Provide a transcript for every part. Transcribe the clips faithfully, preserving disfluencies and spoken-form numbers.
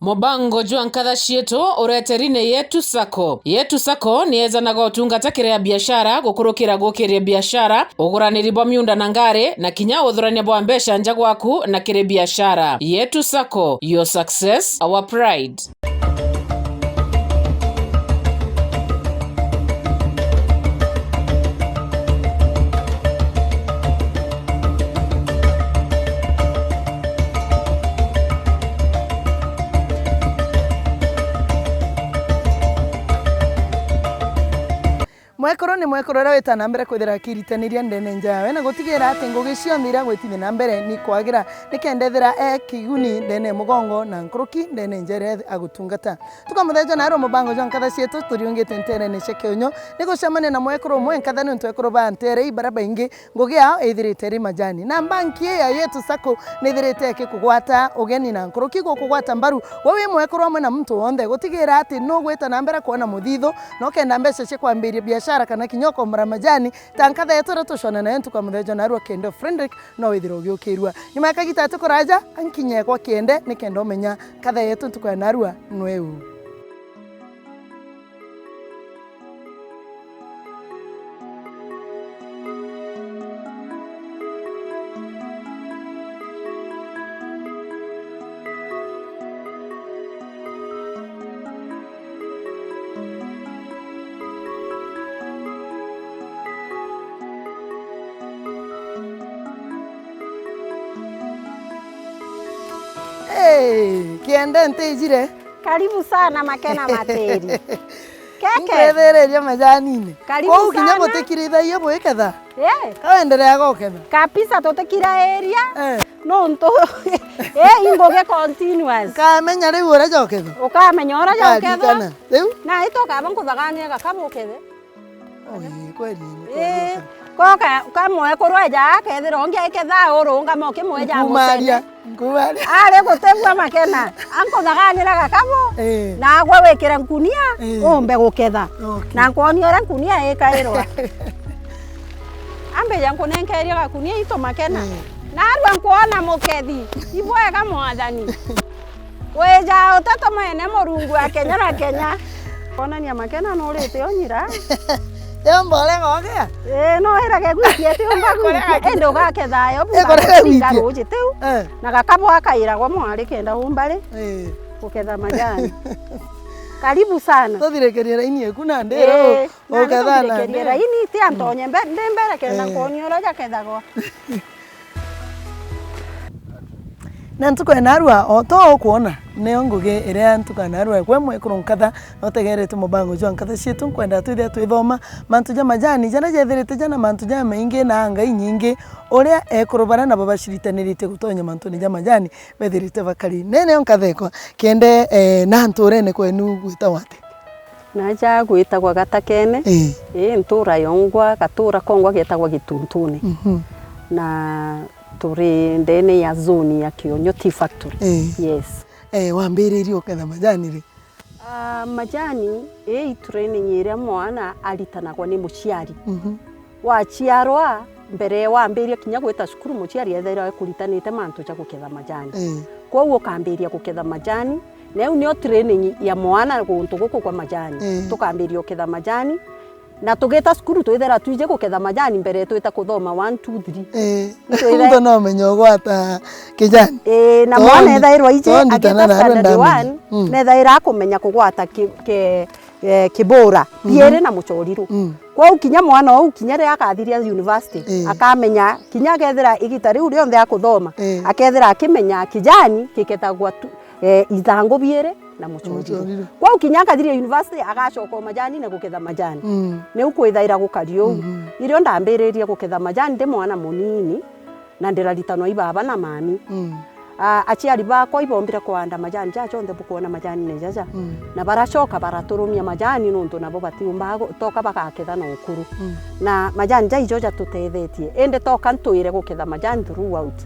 Mubango jwa nkatha cietu ureteri ni Yetu Sacco. Yetu Sacco ni ejanaga utungata kiri a biashara, gukurukira gukiria biashara, uguraniri bwa miunda na ngari, na kinya uthurania bwa mbeca nja gwaku na kiri biashara. Yetu Sacco, your success, our pride. Mwekuru ni mwekuru uria wita na mbere kwithira akiritaniria ndene nja yawe na gutigira ati ngugi cionthe iria agwitithia na mbere ni kwagira, nikenda ethira e kiguni ndene ya mugongo na nkuruki ndene nja iria agutungata. Tukamutheja narua mubango jwa nkatha cietu turiungite nterene cia Kionyo, ni gucemania na mwekuru umwe nkatha niuntu ekuru ba ntere i baria baingi ngugi yao ithirite iri majani. Na mbanki ii ya Yetu Sacco nithirite ikikugwata ugeni na nkuruki gukugwata mbaru we wi mwekuru amwe na muntu wonthe, gutigira ati nugwita na mbere kwona muthithu, na ukenda mbeca cia kwambiria biashara kana kinya ukomora majani, ta nkatha yetu iria tucona nayo ntuku ya mutheja narua Kende Frederick, no withire ugiukirua. Nyuma ya kagita ti kuraja, ankinye kwa Kende, nikenda umenya nkatha yetu ntuku ya narua nwe u. Hey, Kende ntijire. Karibu sana Makena Matiri. Keke. Nkwithiriria majanini. Karibu sana. Kou kinya butikirithagia bwiketha? Eh. Kawendereaga uketha? Kabisa, tutikirairia. Eh. Nontu, eh, ingugi continuous. Nkamenya riu uria jokethwa. Ukamenya uria jokethwa. Nkarikana. Riu? Na itukaba nkuthaganire gakaba ukethe. Oi, kweli, ni kweli. Eh, uketha. Ko ka, kamwe kurweja, akethira ungi aiketha urungama ukimweja. Nkumaria, nkumaria. Ari gutegua Makena, ankuthaganira gakabu, eh, nagwe wikire nkunia, eh, umbe guketha. Okay. Na nkwonia uria nkunia ikairwa. Ambija nkunenkeria gakunia itu Makena. Eh. Narua nkwona mukethi, ibwega Mwathani. Wija utetomene Murungu wa Kenya na Kenya. Kwonania Makena nurite unyira. Yomba urega ugia? Ii, no irage gwikia ti umba gwikia. Indi ugaketha yo bumba. Ikurega gwikia ruji tiu. Eh. Na gakabu akairagwa mwari kenda umba ri. Eh. Guketha majani. Karibu sana. Tuthirikirie raini eku nandi. Eh. Na uketha nandi. Raini ti antonye mbe-, ndi mbere kenda, eh, nkonia uria jakethagwa. Na ntuku ya narua, o to ukwona, niyo ngugi iria ntuku ya narua, gwe mwekuru nkatha, na utegerete mubango jwa nkatha cietu, nkwenda twithia twithoma mantu ja majani, jaria jethirite jana mantu jamaingi na anga inyingi, uria ekuru baria nabo baciritaniritie gutonya mantune ja majani, bethirite bakari. Ni niyo nkatha ekwa, Kende, eh, na nturene kwenu gwitagwa ati? Naja gwitagwa Gatakene. Ii. Ii, ntura yongwa, gatura kongwa getagwa Gituntune. Mhm. Na turi ndene ya zone ya Kionyo Tea Factory. Ii. Yes. Eh, wambiririe uketha majani ri? Ah, majani, ii training iria mwana aritanagwa ni muciari. Mhm. Waciarwa, mbere wambiria kinya gwita cukuru, muciari ethairwa ekuritanite mantu ja guketha majani. Ii. Kwou ukambiria guketha majani, na iu nio training ya mwana guntu guku kwa majani. Ii. Tukambiria uketha majani, na tugita cukuru twithira twiji guketha majani mbere twita kuthoma one, two, three. Ii. Twithe- Muntu no umenye ugwata kijani. Ii, na mwana ethairwa iji agita standard one, mm, nethaira akumenya kugwata ki-, ki-, eh, kibura, mhm, biiri na muchoriru. Mm. Kwou kinya mwana ou kinya riria akathiria university, eh, akamenya kinya akethira igita riu rionthe akuthoma, eh, akethira akimenya kijani gikethagwa tu, eh, ithangu biiri na muchoriru. Muchoriru. Kwou kinya akathiria university agacoka o majani na guketha majani. Mm. Niu kwithaira gukari uu. Mhm. Irio ndambiririe guketha majani ndi mwana munini, na ndiraritanwa i baba na mami. Mm. Ah, aciari bakwa ibombire kuanda majani ja jonthe bukwona majani ni jaja. Mm. Na baracoka baraturumia majani nontu nabo batiumbaga gu-, toka bagaketha na ukuru. Mm. Na majani ja ijo jatutethetie. Indi toka ntwire guketha majani throughout.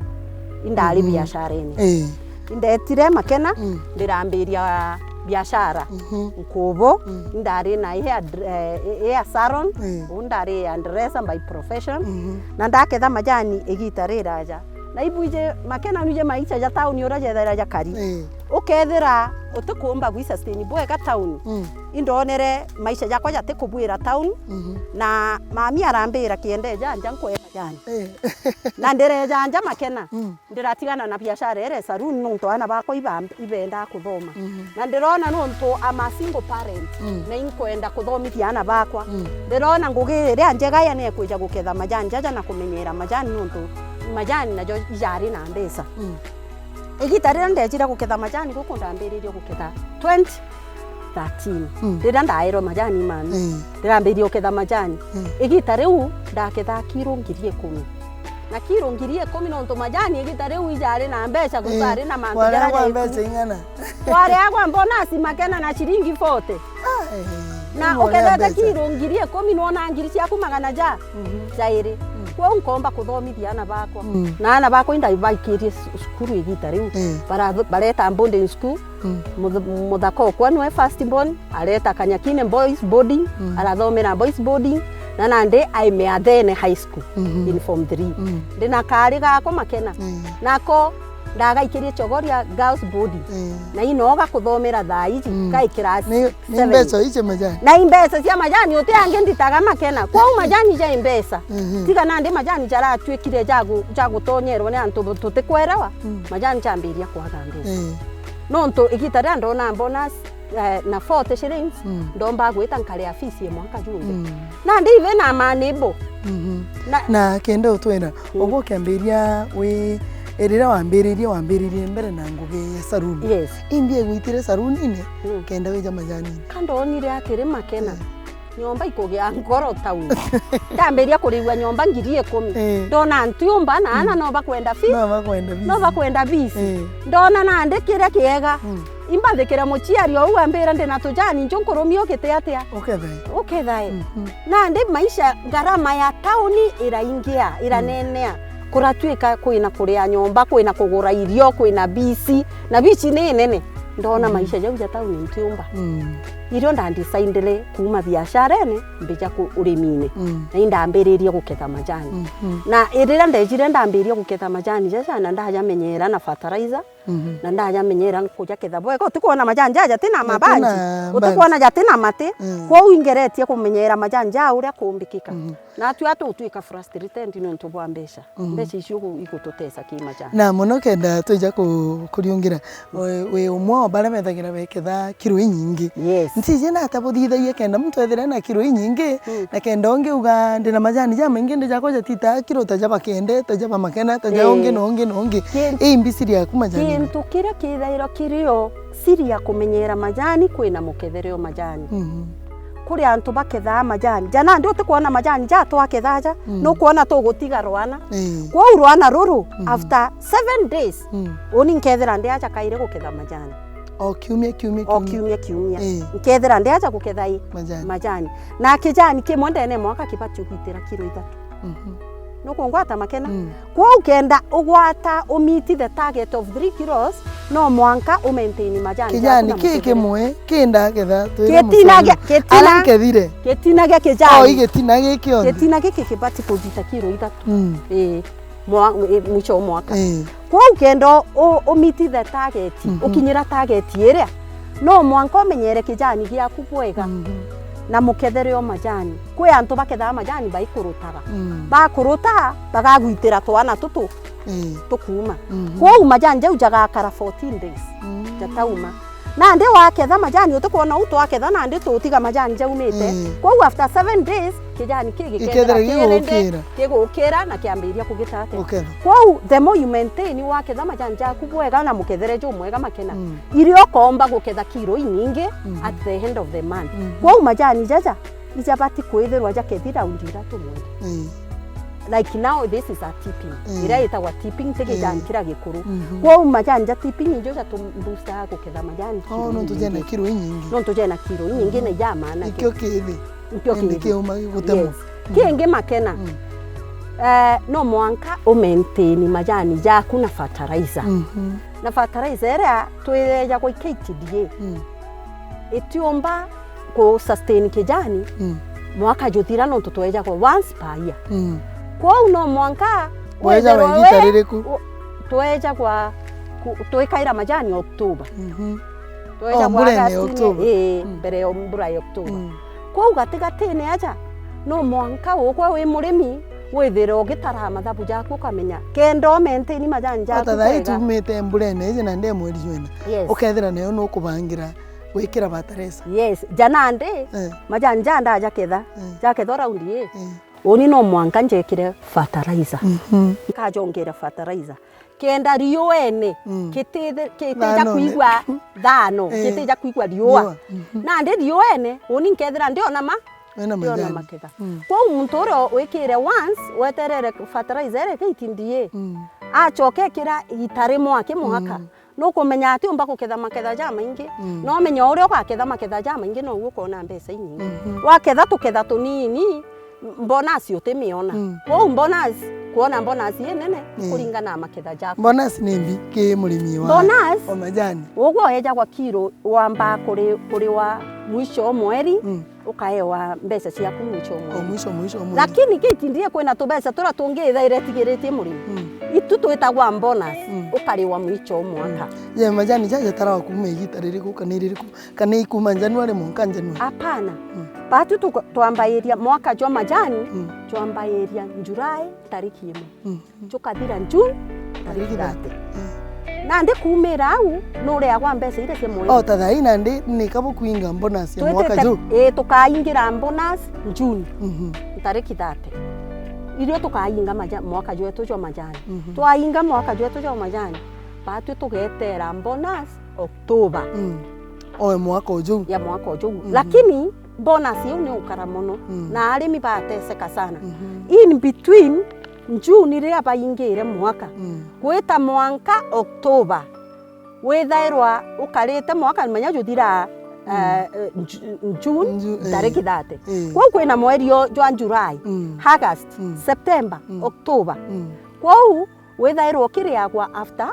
Indari, mhm, biasharene. Eh. Indetire Makena, mm, ndirambiria biashara. Mhm. Nkubu, mm, indari na hair dr-, eh, hair salon, mm, uu ndari hairdresser by profession. Mhm. Na ndaketha majani igita riraja. Na ibwiji Makena, nwiji maisha ja tauni uria jethaira jakari. Ii. Ukethira utikumba gwi sustain bwega tauni. Mm. Indonere maisha jakwa jatikubwira tauni, mhm, na mami arambira, "Kiende ejanja nkwee majani." Ii. Na ndireejanja Makena. Mm. Ndiratigana na biashara iria ya saloon nontu aana bakwa iba-, ibendaa kuthoma. Mhm. Na ndirona nontu I'm a single parent, mm, na inkwenda kuthomithia aana bakwa. Mm. Ndirona ngugi iria njega ya ni kwija guketha majani jaja na kumenyera majani nontu majani najo ijari na mbeca. Mm. Igita riria ndejire guketha majani guku ndambiririe guketha twenty thirteen. Mm. Riria ndaerwe majani mami, mm, ndirambiririe guketha majani. Mm. Igita riu ndakethaa kiro ngiri ikumi. Na kiro ngiri ikumi nontu majani igita riu ijari na mbeca, eh, gutari na mantu jaria jaku. Kwareagwa mbeca ing'ana? Kwareagwa bonasi Makena na ciringi forty. Ah, eh, eh, na ukethete kiro ngiri ikumi nwona ngiri ciaku magana ja, mhm, jairi. Mm. Kwou nkomba kuthomithia aana bakwa. Mm. Na aana bakwa indabaikirie cu-, cukuru igita riu. Eh. Bara-, bareta boarding school. Mm. Mutha-, muthaka okwa niwe first born, areta Kanyakine Boys Boarding, mm, arathomera Boys Boarding, na nandi aime Athene High School, mhm, in form three. Mm. Ndina kaari gakwa Makena. Mm. Nako ndagaikirie Chogoria Girls Boarding. Mm. Na inoga kuthomera thaa iji, mm, kai class ni, ni seven. Mbeca iji majani? Na i mbeca cia majani, uti angi nditaga Makena. Kwou majani ja i mbeca. Mhm. Tiga nandi majani jaratuikire ja gu-, ja gutonyerwa ni antu bu-, tutikwerewa, mm, majani jambiria kwaga mbeca. Mm. Nontu igita riria ndona bonus, eh, na forty shillings, mm, ndomba gwita nkaria fees ya mwaka junthe. Mm. Nandi ive na manebo. Mhm. Na, na kenda utwira, mm, ugu ukiambiria wi, riria wambiririe, wambiririe mbere na ngugi ya saloon. Yes. Imbi igwitire saloon-ini, mm, kenda wija majanini? Ka ndonire atiri Makena. Mm. Nyomba ikugia nkoro tauni. Ndambiria kurigua nyomba ngiri ikumi. Eh. Ndona ntiumba na ana, mm, no bakwenda fees. No bakwenda fees. No bakwenda fees. Eh. Ndona nandi kiria kiega. Mm. Imbathikire muciari ou ambira ndina tujani nju nkurumia ukite atia? Ukethae. Ukethae. Mhm. Nandi maisha, ngarama ya tauni iraingia, iranenea. Mm. Kuratuika kwina kuria nyomba, kwina kugura irio, kwina fees. Na fees ni nene. Ndona, mm, maisha jau ja tauni ntiumba. Mm. Irio ndandisaindire kuuma biasharene mbija ku-, urimine. Mm. Na indambiririe guketha majani. Mhm. Na riria ndejire ndambiria guketha majani jaja na ndajamenyera na fertilizer, mhm, na ndajamenyera nkujaketha bwega. Utikwona majani jaja jatina mabanji, utikwona jatina mati. Mm. Kwou ingeretie kumenyera majani ja uria kumbikika. Mhm. Natwi atutuika frustrated nontu bwa mbeca. Mm. Mbeca icio igu-, igututesa ki majani. Na mono kenda twija ku-, kuriungira, wi, wi umwe o baria bethagira beketha kiro inyingi. Yes. Ntiji na ata buthithagia kenda muntu ethire na kiro inyingi, mm, na kenda ungi uga, "Ndina majani jamaingi, ndi jakwa jatitaa kiro ta ja bakende, ta ja bamakena, ta ja ungi, eh, na ungi, na ungi." Kin-, imbi siri yaku majani? Kintu kiria kithairwa kirio siri ya kumenyera majani, kwina mukethere o majani. Mhm. Kuri antu bakethaa majani. Ja nandi utikwona majani ja twaketha aja, mm, nukwona tugutiga rwana. Ii. Kwou rwana ruru, mhm, after seven days, mm, uni nkethira ndi aja kairi guketha majani. O kiumia, kiumia, o kiumia, kiumia. Ii. Nkethira ndi aja guketha i? Majani. Majani. Na kijani kimwe ndene mwaka kibati gwitira kiro ithatu. Mhm. Nukungwata Makena? Mm. Kwou kenda ugwata, u meet the target of three kilos, no mwanka u maintain majani jaku. Kijani na ki mukethire kimwe, kinda ketha, twira gitina mucori gia-, gitina, ara nkethire. Gitina gia kijani. O, i gitina giki kionthe. Gitina giki kibati kuthita kiro ithatu. Mm. Ii. Mwa-, ii, mwisho wa mwaka. Ii. Kwou kenda u, u meet the target, mhm, ukinyira target iria, no mwanka umenyere kijani giaku bwega, mhm, na mukethere o majani. Kwi antu bakethaa majani baikurutaga. Mm. Bakuruta, bagagwitira twana tutu, ii, tukuuma. Mhm. Kwou majani jau jagakara fourteen days, mm, jatauma. Nandi waketha majani, utikwona u twaketha nandi tutiga majani jaumite. Mm. Kwou after seven days, kijani ki gikethira, ikethira kiri ndi, gigukira, gigukira na kiambiria kugita atia? Guketha. Kwou the more you maintain, waketha majani jaku bwega na mukethere jumwega Makena, mm, irio ukomba guketha kiro inyingi, mm, at the end of the month. Mm. Kwou majani jaja, ijabati kwithirwa jakethira raundi ithatu mweri. Ii. Like now, this is a tipping. Ii. Iria itagwa tipping, ti, ii, kijani kiria gikuru. Mhm. Kwou majani ja tipping ijo jatumboostaga guketha majani. Oh, kiro nontu jena inyingi. Kiro inyingi. Nontu jena kiro inyingi, mhm, na ijamaana. Ikio kithi. Ikio kithi. Indi kiuma gutemwa. Yes. Mm. Kingi Makena. Mm. Eh, no mwanka u maintain majani jaku na fertilizer. Mhm. Na fertilizer iria twejagwa i K T D A. Mm. Itiumba ku sustain kijani, mm, mwaka juthira nontu twejagwa once per year. Mm. Kwou no mwanka Weja wa igita ririku? Twejagwa ku-, twikaira majani October. Mhm. Twejagwa mbura ya August-ini, October. Ii, mm, mbere ya mbura ya October. Mm. Kwou gatigatine aja, no mwanka ugwe wi murimi withire ugitara mathabu jaku ukamenya kenda u maintain majani jaku. Ata thaa ii bwega. Tumite mburene iji na ndi mweri jwena. Yes. Ukethira nayo nukubangira gwikira fertilizer. Yes, ja nandi, eh, majani ja ndajaketha, eh, jakethwa raundi ii, eh, uni no mwanka njekire fertilizer. Mhm. Nkajongera fertilizer. Kenda riuene, mm, kitithe-, kitija kwigua thano, eh, kitija kwigua riua. Riua. Mhm. Nandi riuene, uni nkethira ndiona ma-, ndiona maketha. Mm. Kwou muntu uria wikire once, weterere fertilizer iria K T D A, mm, acoke ekira igita rimwe aki mwaka, mm, nukumenya atiumba guketha maketha jamaingi, mm, na umenye uria ugaketha maketha jamaingi, nouo ukona mbeca inyingi. Mhm. Waketha tuketha tunini, bonus utimiona. Mm. Kwou bonus, kwona bonus inene, mm, kuringana na maketha jaku. Bonus ni mbi ki murimi wa, bonus, wa majani? Ugwe wejagwa kiro wamba kuri, kuriwa mwisho o mweri, mm, ukaewa mbeca ciaku mwisho o mweri. O mwisho, mwisho o mweri. Lakini K T D A kwina tubeca turia tungi ithaira itigiritie murimi. Mm. Itu twitagwa bonus, mm, ukariwa mwisho o mwaka. Mm. Je, majani jaja tarawa kuma igita ririku kana iririku? Kana ikuma January mwanka January? Apana. Mm. Batu tuko-, twambairia mwaka jwa majani, mm, twambairia July tariki imwe. Mm. Jukathira June tariki thirty. Mm. Nandi kumira au, nureagwa mbeca iria cia mweri. O, ta thaa ii nandi ni ka bukwinga bonus ya mwaka ju? Ii, tukaingira bonus June, mhm, tariki thirty. Irio tukainga maja-, mwaka jwetu jwa majani. Mhm. Twainga mwaka jwetu jwa majani, batu tugetera bonus October. Mm. O ya mwaka uju? Ya mwaka uju. Mhm. Lakini bonus iu ni ukara mono. Mm. Na arimi bateseka sana. Mhm. In between, June riria baingire mwaka, mm, gwita mwanka October, withairwa ukarite mwaka, menya juthira, mm, eh, eh, Ju-, June, Ju-, eh, tariki thirty. Eh. Kwou kwina mweri o-, jwa July, mm, August, mm, September, mm, October. Mm. Kwou withairwa ukiriagwa after,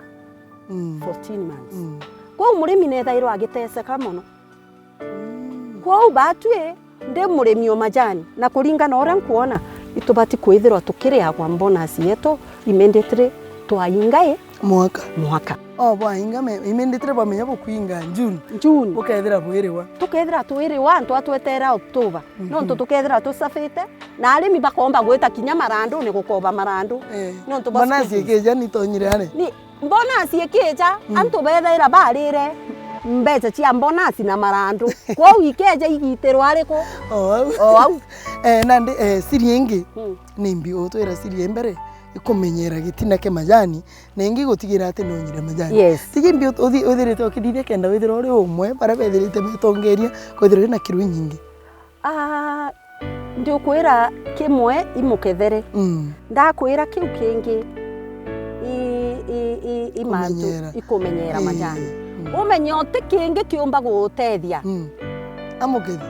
mm, fourteen months. Mm. Kwou murimi nethairwa agiteseka mono. Mm. Kwou batwi ndi murimi o majani, na kuringana uria nkwona, itubati kwithirwa tukiriagwa bonus yetu immediately twainga i mwaka. Mwaka. O, bwainga me-, immediately bwamenya bukwinga June. June. Bukethira bwiriwa. Tukethira twiriwa, antu atwetera October. Mhm. Nontu tukethira tusafite, na arimi bakomba gwita kinya maranduni gukoba marandu. Eh. Nontu bwa bonus school fees ikija ni tonyire ari? Ni, bonus ikija, mm, antu bethaira barire mbeca cia bonus na marandu. Kwou ikeja igitirwa ariku? O au. O au. Eh, nandi, eh, siri ingi, mm, ni mbi utwira siri ya mbere, ikumenyera gitina kia majani, na ingi gutigira ati ni unyire majani. Yes. Tiji mbi uthi-, uthirite ukithithia kenda withirwa uri umwe, baria bethirite betongeria, kwithirwa uri na kiro inyingi. Ah, ndiukwira kimwe imukethere. Mm. Ndakwira kiu kingi i, i, i, i mantu ikumenyera, ii, majani. Mm. Umenye uti kingi kiumba gutethia. Mm. Amukethi.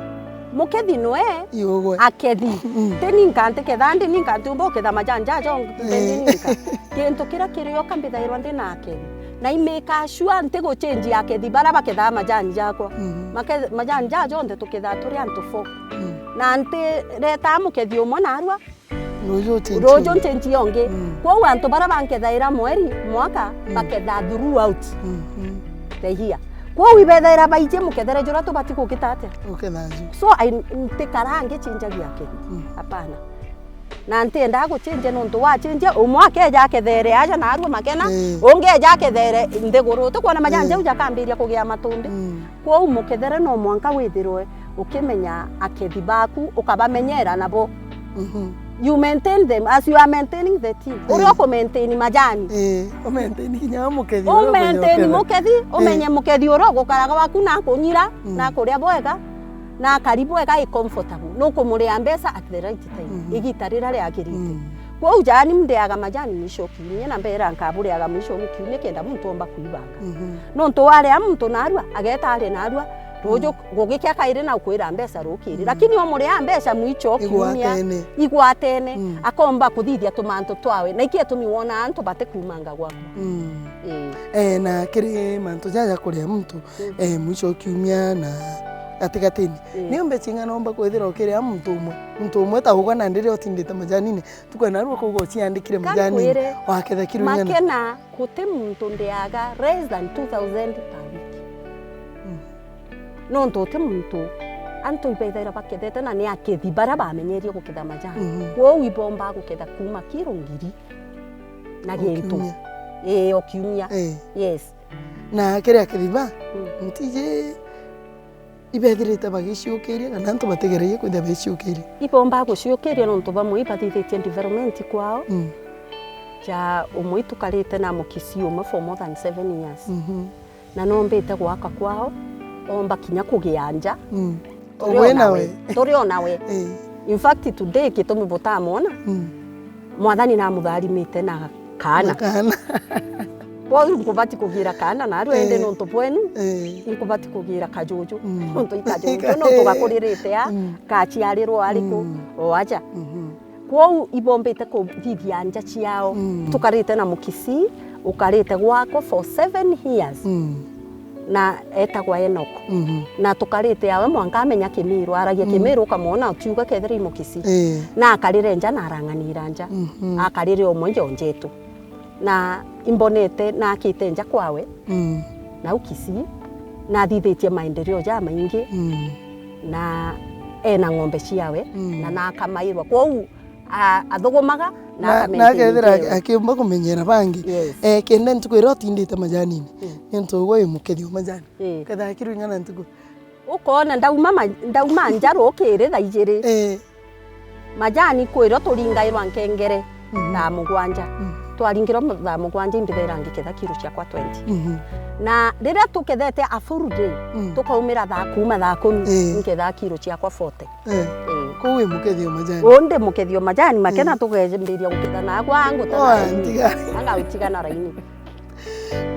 Mukethi nwe. Iugwe. Akethi. Mm. Ti ninka ntiketha ndi ninka ntiumba uketha majani jajo, ii, ndi ninka. Kintu kiria kirio kambithairwa ndi na akethi. Na imika sure ntiguchenjia akethi bara bakethaa majani jakwa. Mhm. Make-, majani ja jonthe tukethaa turi antu four. Mm. Na ntiretaa mukethi umwe narua, ruju nchenjia ungi. Mm. Kwou antu bara bankethaira mweri, mwaka, mm, bakethaa throughout, mhm, the year. Kwou ibethaira baiji mukethere juria tubati gukita atia? Guketha ju. So, I, ntikaraa ngichenjagia akethi. Mm. Hapana. Na ntiendaa guchenjia nontu wachenjia, umwe akeja akethere aja narua makena, ii, ungi eja akethere nthiguru. Utikwona majani, ii, jau jakambiria kugia matumbi? Mm. Kwou mukethere no mwanka withirwe ukimenya akethi baku, ukabamenyera nabo. Mhm. You maintain them as you are maintaining the tea. Ii. Uria ukumaintain majani. Ii, umaintain kinya mukethi uria umaintain ukethera. Mukethi, ii, umenye mukethi uria ugukaraga waku na kunyira, mm, na kuria bwega. Na akari bwega, i comfortable, nukumuria mbeca at the right time, mhm, igita riria riagirite. Mm. Kwou jani mndeaga majani mwisho kiumia, na mbera nkaburiaga mwisho ni kiumia kenda muntu omba kuibanga. Mhm. Nontu waria muntu narua, ageta ari narua, ruju, mm, gugikia kairi na ukwira mbeca rukiri. Mm. Lakini omuria mbeca mwisho kiumia, igwatene, igwatene, mm, akomba kuthithia tumantu twawe. Na iki itumi wona antu batikumanga gwaku. Mm. Ii. Eh, na kiri mantu jaja kuria muntu, mm, eh, mwisho kiumia na gatigatini. Ii. Ni mbeca ing'ana umba kwithira ukiria muntu umwe? Muntu umwe ta ugwa nandi riria utindite majanini, tukwenda narua kuuga uciandikire majanini, kankwire, waketha kiro ing'ana? Makena, guti muntu ndiaga less than two thousand per week. Mm. Nontu uti muntu, antu ibethaira bakethete na ni akethi baria bamenyerie guketha majani. Mhm. Kwou ibomba guketha kuuma kiro ngiri na gintu. O kiumia. Ii, o kiumia. Ii. Yes. Na kiri akethi ba, mm, ntiji ibethirite bagiciukiria kana antu batigererie kwithia beciukiria? Ibomba guciukiria nontu bamwe ibathithitie development kwao. Mm. Ja umwe itukarite na mukisi umwe for more than seven years. Mhm. Na nombite gwaka kwao, omba kinya kugia nja. Mm. Turi o nawe. Turi o nawe. Ii. In fact, today gitumi butamwona, mm, Mwathani namutharimite na kaana. Na kaana. Kwou nkubati kugira kaana narua, indi, ii, nontu bwenu, ii, inkubati kugira kajuju. Mm. Nontu i kajuju, nontu gakuririte a, mm, gaciarirwa ariku, mm, o aja. Mhm. Kwou ibombite kuthithia nja ciao. Mm. Tukarite na mukisi, ukarite gwakwa for seven years. Mm. Na etagwa Enoch. Mhm. Na tukarite awe mwanka amenya Kimiru, aragia, mm, Kimiru, ukamwona ukiuga kethira i mukisi. Ii. Na akarire nja na arang'anira nja. Mhm. Akarire umwe njonjetu. Na imbonete nakite nja kwawe. Mm. Nau Kisii, nathithitie maendeleo jamaingi. Mm. Na ena ng'ombe ciawe, mm, na nakamairwa. Kwou a-, athugumaga na, na akamentia akethira njewe, akiumba kumenyera bangi. Yes. Eh, kenda ntuku iria utindite majanini, mm, ni untu ugwe wi mukethio majani. Eh. Ukethaa kiro ing'ana ntuku? Ukoona ndauma ma-, ndauma nja rukiri thaa ijiri. Eh. Majani kwirwa turingairwa nkengere, mhm, thaa mugwanja. Mm. Twaringirwa thaa mugwanja, imbithaira ngiketha kiro ciakwa twenty. Mhm. Na riria tukethete a full day, mm, tukaumira thaa, kuuma thaa kumi, eh, nkethaa kiro ciakwa forty. Eh. Eh. Kuu wi mukethio majani? Uu ndi mukethio majani, makena, eh, tukejambiria guketha na agwa angu ta, oh, na raini. Antiga. Anga utigana raini.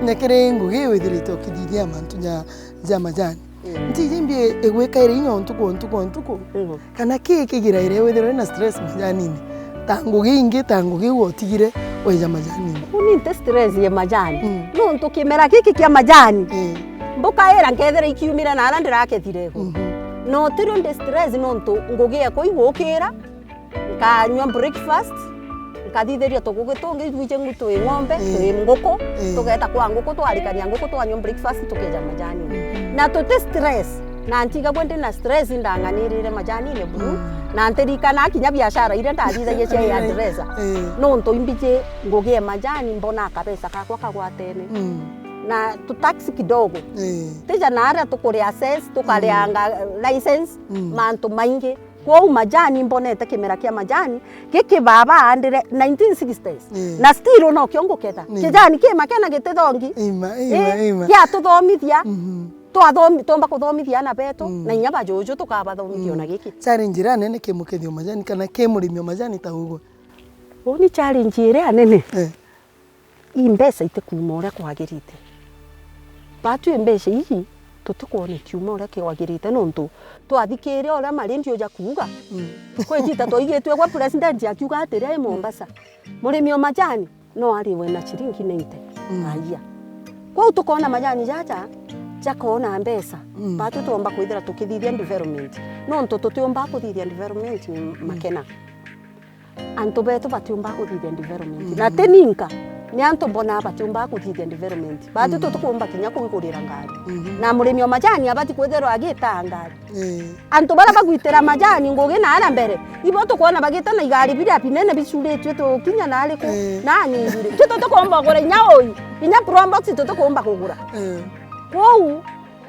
Na kiri ngugi withirite ukithithia mantu ja, ja majani. Mm. Ntiji mbi igwikaire inya o ntuku, o ntuku, o ntuku. Mm. Kana ki kigiraire withirwe na stress majanini? Ta ngugi ingi, ta ngugi iu utigire weja majanini. Uni nti stress ya majani. Mm. Nontu kimera giki kia majani, mm, mbukaira nkethira ikiumire na ara ndirakethire ho. Mhm. No tirio ndi stress nontu ngugi ekwa igukira, nkanyua breakfast, nkathithiria tugugi tungi, ithui jengu twi ng'ombe, mm, twi nguku, mm, tugeta kwa nguku, twarikania nguku, twanyua breakfast, tukeja majani. Mhm. Na tuti stress, na ntigagwe ndi na stress, ndang'anirire majanine buru, mm, na ntirikana kinya biashara iria ndathithagia cia, mm, hairdresser. Mm. Nontu imbiji ngugi e majani, mbona kabesa kakwa kagwatene. Mm. Na tu tax kidogo. Mm. Tija na aria tukuri assess, tukarianga, mm, license, mm, mantu maingi. Kwou majani, mbonete kimera kia majani giki baba aandire nineteen sixties. Mm. Na still nokio nguketha. Mm. Kijani ki makena gitithongi. Ima, ima, eh, ima. Giatuthomithia. Mhm. Twathomi-, twomba kuthomithia ana betu, mm, na inya bajuju tukabathomithia, mm, ona giki. Challenge iria nene ki mukethio majani kana ki murimi o majani ta ugwe? Uni challenge iria nene. Eh. I mbeca itikuuma uria kwagirite. Batwi mbeca iji tutikwona ikiuma uria kwagirite, nontu twathikiria uria marendio jakuuga. Mm. Kwi gita twaigitue gwa president akiuga atiria i Mombasa, murimi o majani no ariwe na ciringi ninety, mm, a year. Kwou tukoona majani jaja jakoona mbeca, mm, batwi twomba kwithira tukithithia development, nontu tutiumba kuthithia development, mm, makena. Antu betu batiumba kuthithia development. Mhm. Na ti ninka, ni antu mbonaa batiumba kuthithia development. Batu, mhm, tutikumba kinya kwigurira ngari. Mhm. Na murimi o majani abati kwithirwa agitaa ngari. Eh. Antu baria bagwitira majani ngugi na ara mbere, ibo tukwona bagita na igari biria binene bicuritue tukinya na ariku, eh, na nyingire. Ti tutikumba kugura inya ui, inya probox tutikumba kugura. Eh. Kwou,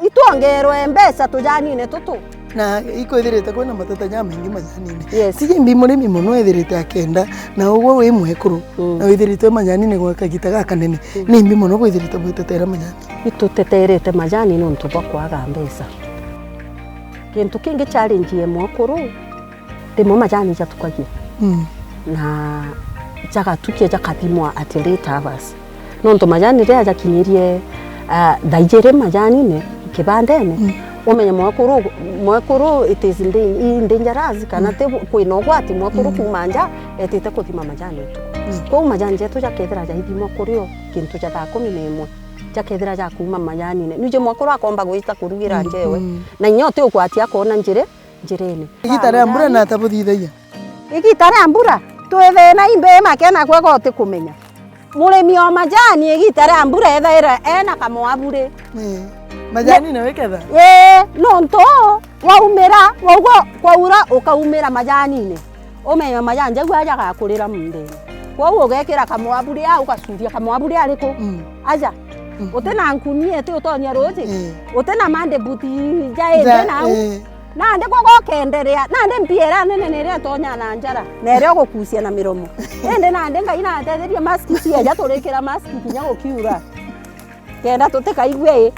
itwongerwe mbeca tujanine tutu. Na ikwithirite kwina mateta jamaingi majanine. Yes. Tiji mbi murimi mono ethirite akenda, na ugwe wi mwekuru, mm, na withirite majanine gwa kagita gakanene. Mm. Ni mbi mono bwithirite bwitetera majani. Ituteterete majani nontu bwa kwaga mbeca. Kintu kingi challenge ye mwekuru, rimwe majani jatukagia. Mm. Na jagatukia jakathimwa at late hours. Nontu majani riria jakinyirie, ah, thaa ijiri majanine kibandene, mm, umenye mwekuru, mwekuru it is in dan-, in dangerous, kana, mm, ti bu-, kwina ugwati mwekuru, mm, kuuma nja etite kuthima majani utuku. Mm. Kwou majani jetu jakethira jaithimwa kurio kintu ja thaa kumi na imwe. jakethira jakuuma majanine. Nuje mwekuru akomba gwita kurugira njewe. Na inya uti ugwati akoona njiri, njirene. Igita ria mbura na atabuthithagia. Igita ria mbura, twi thina imbi Makena kwega utikumenya. Murimi o majani igita ria mbura ethaira ena kamwaburi. Ii. Majani ni wiketha? Ii, nontu waumira, wauga kwaura ukaumira majanine. Umenya majani jau aja gakurira mundene. Kwou ugekira kamwaburi au ugacuria kamwaburi ariku? Mm. Aja. Mm. Uti na nkuni iti utonya ruji? Ii. Uti na mande buti ja indi na au? Ii. Nandi gwe gokenderea, nandi mpia iria nene niria itonya na njara, na iria ugukucia na miromo. Indi nandi Ngai natetherie mask cieja turikira mask kinya gukiura. Kenda tutikaigue i,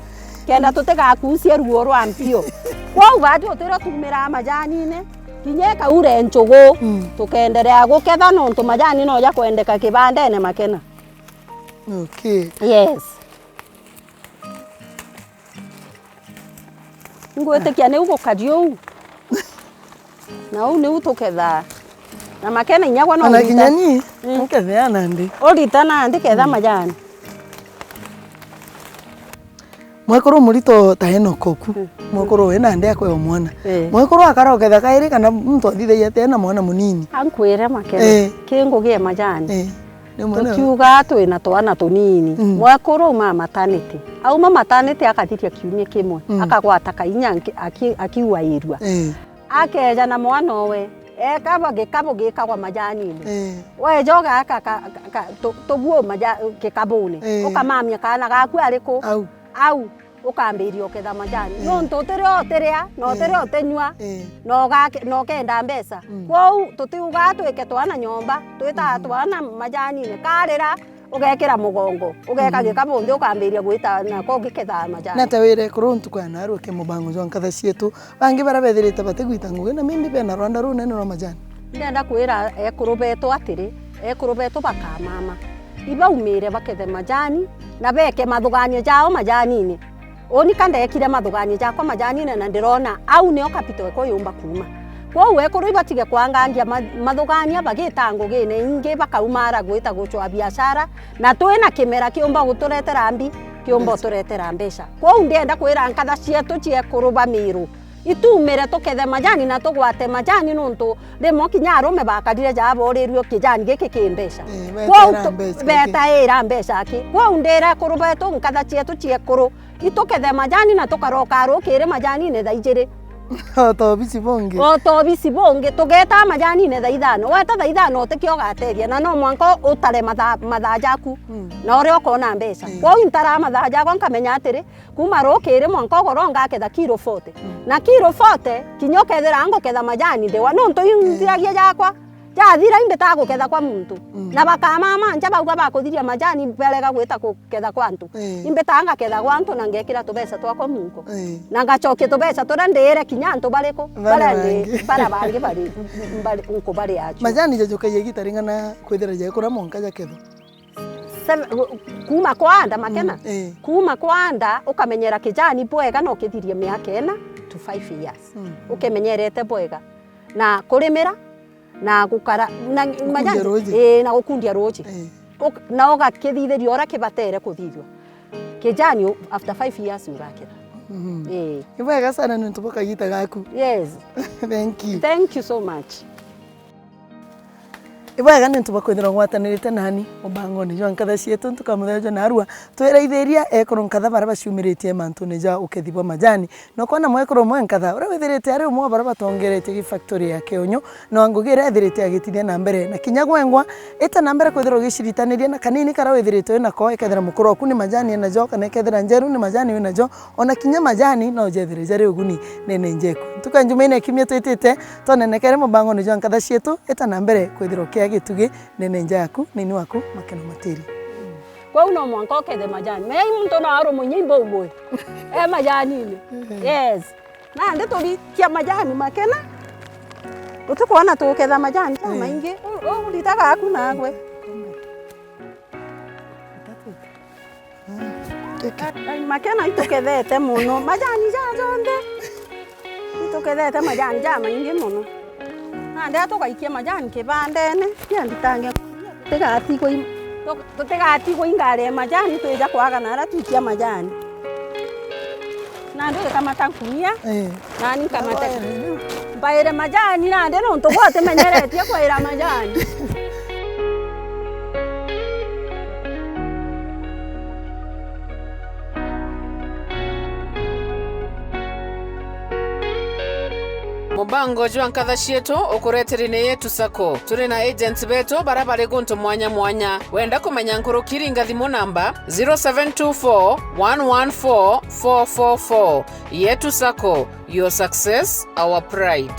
kenda tutigakucie ruo rwa mpio. Kwou bati utirio tumiraa majanine, kinya ikaure nchugu, mm, tukenderea guketha nontu majani no jakwendeka kibandene Makena. Okay. Yes. Ngwitikia niu gukari uu. Na uu niu tukethaa. Na Makena inya gwe no ona urita. Kinya ni, mm, nkethea nandi. Urita nandi ketha, mm, majani. Mwekuru murito ta Enoka uku. Mm. Mwekuru we nandi akwe o mwana. Eh. Mwekuru akara uketha kairi kana muntu athithagia ati ena mwana munini. Ankwire Makena. Eh. Ki ngugi e majani. Eh. Ni mwana. Tukiuga twina twana tunini. Mm. Mwekuru auma maternity. Auma maternity akathiria kiumia kimwe. Mm. Akagwata kainya aki-, aki-, akiuairua. Eh. Akeja na mwana owe. Ekaba gikabo gikagwa majanine. Eh. Weja ugaka ka, ka, ka, tu-, tuguo maja-, gikabune. Eh. Ukamamia kana gaku ariku? Au. Au. Ukambiria uketha majani. Eh. Nontu utiria utiria, na, eh, utiria utinyua, eh, na ugake-, na ukenda mbeca. Mm. Kwou tutiugaa twike twana nyomba, twitaa, mhm, twana majanine. Karira, ugekira mugongo, ugeka, mhm, gikabu nthi, ukambiria gwita nako ugikethaa majani. Nata wire kuru ntuku ya narua ke mubango jwa nkatha cietu, bangi baria bethirite batigwita ngugi na mimbi bena rwanda runene rwa majani? Ndenda kwira ekuru betu atiri, ekuru betu bakamama. Ibaumire bakethe majani, na beeke mathuganio jao majanine. Uni ka ndekire mathuganio jakwa majanine, na ndirona au nio capital ekwa yumba kuuma. Kwou ekuru ibatige kwangangia ma-, mathugania bagita ngugine ingi, bakaumara gwita gucwa biashara, na twina kimera kiumba guturetera mbi, kiumba, yes, uturetera mbeca. Kwou ndienda kwira nkatha cietu cia ekuru ba Miru, itumire tukethe majani na tugwate majani, nontu rimwe kinya arume bakarire jaa boririrue kijani giki ki mbeca. Eh, kwou betaira tu-, mbeca ki? Betaira mbeca ki? Kwou ndira ekuru betu, nkatha cietu cia ekuru, itukethe majani na tukaroka rukiri majanine thaa ijiri. O ta obici bungi. O ta obici bungi, tugeta majanine thaa ithano. Weta thaa ithano utikio ugatethia, na no mwanka utare mathaa, mathaa jaku, mm, na uria ukona mbeca. Mm. Kwou intara mathaa jakwa nkamenya atiri, kuma rukiri mwanka ugoro ngaketha kiro forty. Mm. Na kiro forty, kinya ukethira nguketha majani ndiwa, nontu, mm, inthiragia jakwa. Jathira imbitaga guketha kwa muntu. Mm. Na bakamama nja bauga bakuthiria majani barega gwita guketha kwa antu. Eh. Imbitaga ngaketha gwa antu na ngekira tubeca twakwa munko. Eh. Na ngacokia tubeca turia ndiire kinya antu bariku? Baria baria ndi-, bangi. Baria bangi bari, bari, nkubaria acio. Majani jajukagia igita ring'ana kwithira jaikura mwanka jakethwa? Seven, kuma kwanda Makena. Mm, eh. Kuma kwanda ukamenyera kijani bwega no kithirie miaka ina to five years. Mm. Ukimenyerete bwega. Na kurimira, na gukara, na gukundia ruji. Ii, na gukundia ruji. Ii. Uk-, na ugakithithiria uria kibatere kuthithua. Kijani u-, after five years ugaketha. Mhm. Ii. Ni bwega sana nontu bwa kagita gaku. Yes. Thank you. Thank you so much. Ni bwega nontu bwa kwithirwa gwatanirite nani mubangone jwa nkatha cietu ntuku ya muthenya jwa narua. Twiraithiria ekuru nkatha baria baciumiritie mantune ja ukethi bwa majani. Na ukoona mwekuru umwe nkatha, uria withirite ari umwe wa baria batongeretie gi factory ya Keonyo, na wa ngugi iria ethirite agitithia na mbere. Na kinya gwengwa, ita na mbere kwithirwa ugiciritaniria na kanini karia withirite wi nako, ikethira mukuru oku ni majani enajo, kana ikethira njeru ni majani winajo, ona kinya majani no jethire jari uguni nene njeku. Ntuku ya Njumaine kiumia twitite, twanenekere mubangone jwa nkatha cietu, ita na mbere kwithirwa ukia gitugi nene nja yaku, nini waku, Makena Matiri. Kwou no mwanka ukethe majani. Menya i muntu no arumwe inya imbumbui. E majanine. Yes. Nandi turikia majani Makena. Utikwona tuketha majani jamaingi. U-, u-, uritaga aku nagwe. Makena itukethete muno. Majani ja jonthe. Itukethete majani jamaingi muno. Nandi tugaikia majani kibandene, kianditange. Tigatigwa i-, Tutigatigwe ingaria majani twija kwaga na aria twikia majani. Nandi ugikamata nkunia, eh, nani nkamate. Mbaire majani nandi nontu gwe utimenyeretie kwaira majani. Mubango jwa nkatha cietu ukureteri ni Yetu Sacco. Turi na agents betu bara bari guntu mwanya mwanya. Wenda kumenya nkuruki, ringa thimu namba zero seven two four one one four four four four. Yetu Sacco, your success, our pride.